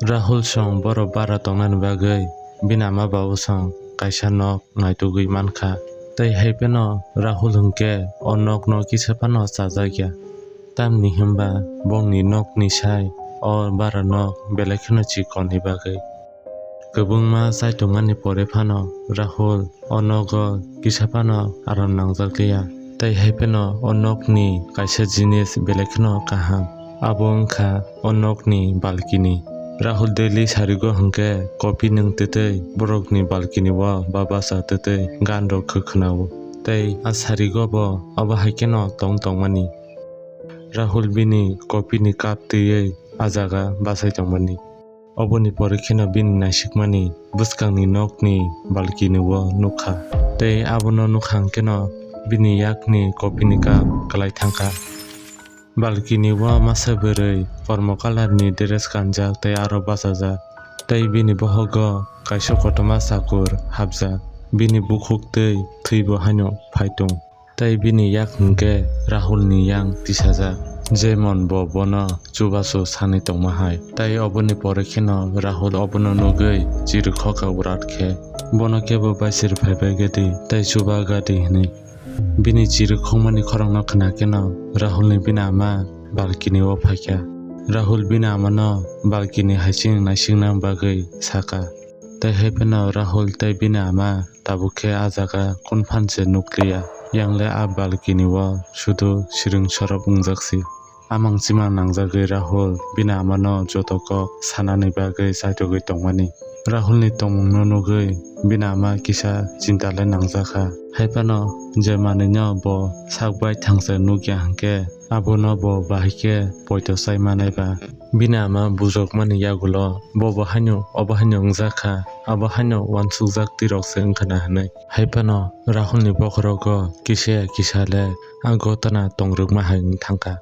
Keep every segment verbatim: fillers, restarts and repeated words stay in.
Rahul song borok bara tongnani bagwi bini ama babu song kaisa nok naitugwi mankha. Tei hai phano Rahul hwnkhe o nokno kisa phano chajakya. Tamni hwnba bongni nokni sai o bara nok belai kheno chikonni bagwi. Kwbangma chaitongmani pore phano Rahul o nogo kisa phano aram nangjak liya. Tei hai phano o nokni kaisa jinis belai kheno kaham. Abo wngkha o nokni balkini. Rahul daily sarigo hwnkhe kopi nwng twtwi borokni balkini o ba basa twtwi gan rok khwkhnao. Tei a sarigo bo abo hai kheno tong tongmani. Rahul bini kopini cup twiwi a jaga bachai tongmani. Oboni pore kheno bini naisikmani bwskangni nokni balkini o nukha. Tei abono nukha hwnkhe no bini yakni kopini cup kwlai thangkha. Balkini o masa bwrwi kormo colour ni dress kanjak tei aro bachajak. Tei bini bohogo kaisa kotorma chakur hapjak. Bini bukhuk twi thwibo haino phaitung. Tei bini yak hwnkhe Rahulni yang tisajak, jemon bo bono chubachu sanwi tongma hai. Tei oboni pore kheno Rahul obono nugwi chirikhokha urat khe. Bono kebo baisir phaibai gadi tei chuba gadi hwnwi. Bini chirikhokmani khorangno khna kheno Rahulni bini ama balkini o phaikha. Rahul bini amano balkini haiching naisikna bagwi sakha. Tei hai phano Rahul tei bini ama tabuk khe a jaga kunphan se nukliya. Yangle a balkini o sudu siring sorop wngjak si. Amang chimang nangjagwi Rahul bini amano joto kok sanani bagwi chaitogwi tongmani. Rahulni tongmungno nugwi bini ama kisa chinta le nangjakha. Hai phano je manwino bo sak bai thangsa nukya hwnkhe abono bo bahai khe poito chai manai ba. Bini ama bujokmani yagulo bobo haino obo haino wngjakha, abo haino uansukjak twirok se wngkha na hwnwi. Hai phano Rahulni bokhorogo kisa ya kisa le a gotana tongrwkma hai wng thangkha.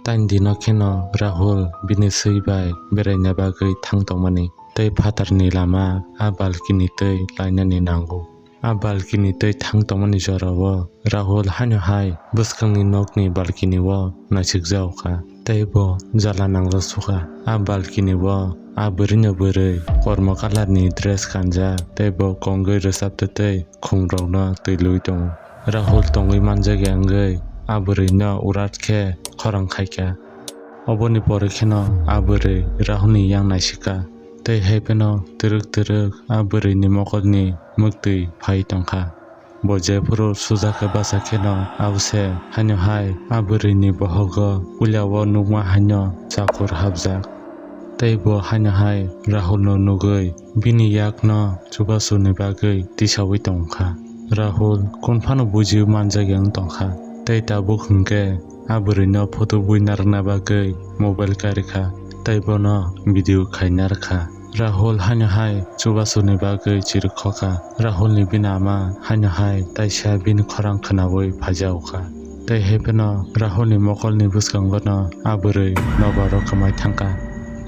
Taini dino kheno Rahul bini swi bai beraina bagwi thang tongmani tei phatarni lama a balkini twi lainani nango. A balkini twi thang tongmani jorao Rahul haino hai bwskangni nokni balkini o naisikjak kha tei bo jala nangjak sukha. A balkini o a bwrwino bwrwi kormo colour ni dress kanjak tei bo kongwi rwchap twtwi khumrokno twi lui tongo. Rahul tongwi manjakya wngwi a bwrwino urat khe khorang khaikha. Oboni pore kheno a bwrwi Rahulni yang naisikha tei hai phano twrwk twrwk a bwrwini mokolni mwktwi phai tongkha. Bo jephuru suja khe bacha kheno abose haino hai a bwrwini bohogo puila o nukma haino chakur hapjak. Tei bo haino hai Rahulno nugwi bini yakno chubasuni bagwi tisaui tongkha. Rahul kunphano bujiui manjakya wng tongkha. Tei tabuk hwnkhe a bwrwino photo bui narwkna bagwi mobile karikha tei bono video khaina rwkha. Rahul haino hai chubasuni bagwi chirikhokha. Rahulni bini ama haino hai taisa bini khorang khnaui phaijakha. Tei hai phano Rahulni mokolni bwskango no a bwrwi nobar o kwmai thangkha.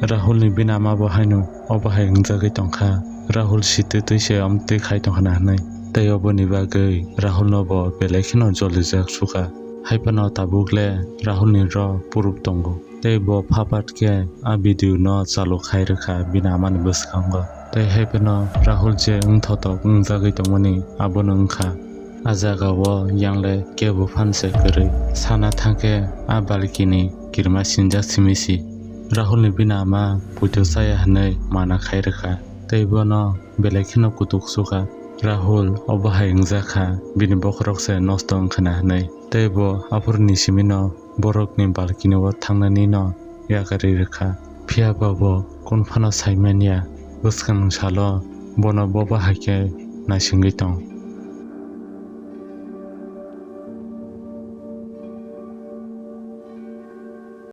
Rahulni bini ama bo haino obo hai wngjagwi tongkha. Rahul sitwi twi se omtwi khai tongkha na hwnwi. Tei oboni bagwi Rahulno bo belai kheno jolijak sukha. Hai phano tabuk le Rahulni rw proof tongo. Tei bo phapat khe a video no chalu khai rwkha bini amani bwskango. Tei hai phano Rahul je wngthotok wngjagwi tongmani abono wngkha. A jagao yangle kebo phan se kwrwi. Sana thangkhe a balkini kirima sinjak simi si. Rahulni bini ama puito chaya hwnwi mana khai rwkha. Tei bono belai kheno kutuk sukha. Rahul obo hai wngjakha, bini bokhorok se nosto wngkha na hwnwi. Tei bo aphuruni simino borokni balkini o thangnani no yakarwi rwkha. Phiya ba bo kunphano saimanya, bwskang salo bono bobo hai khe naisingwi tong.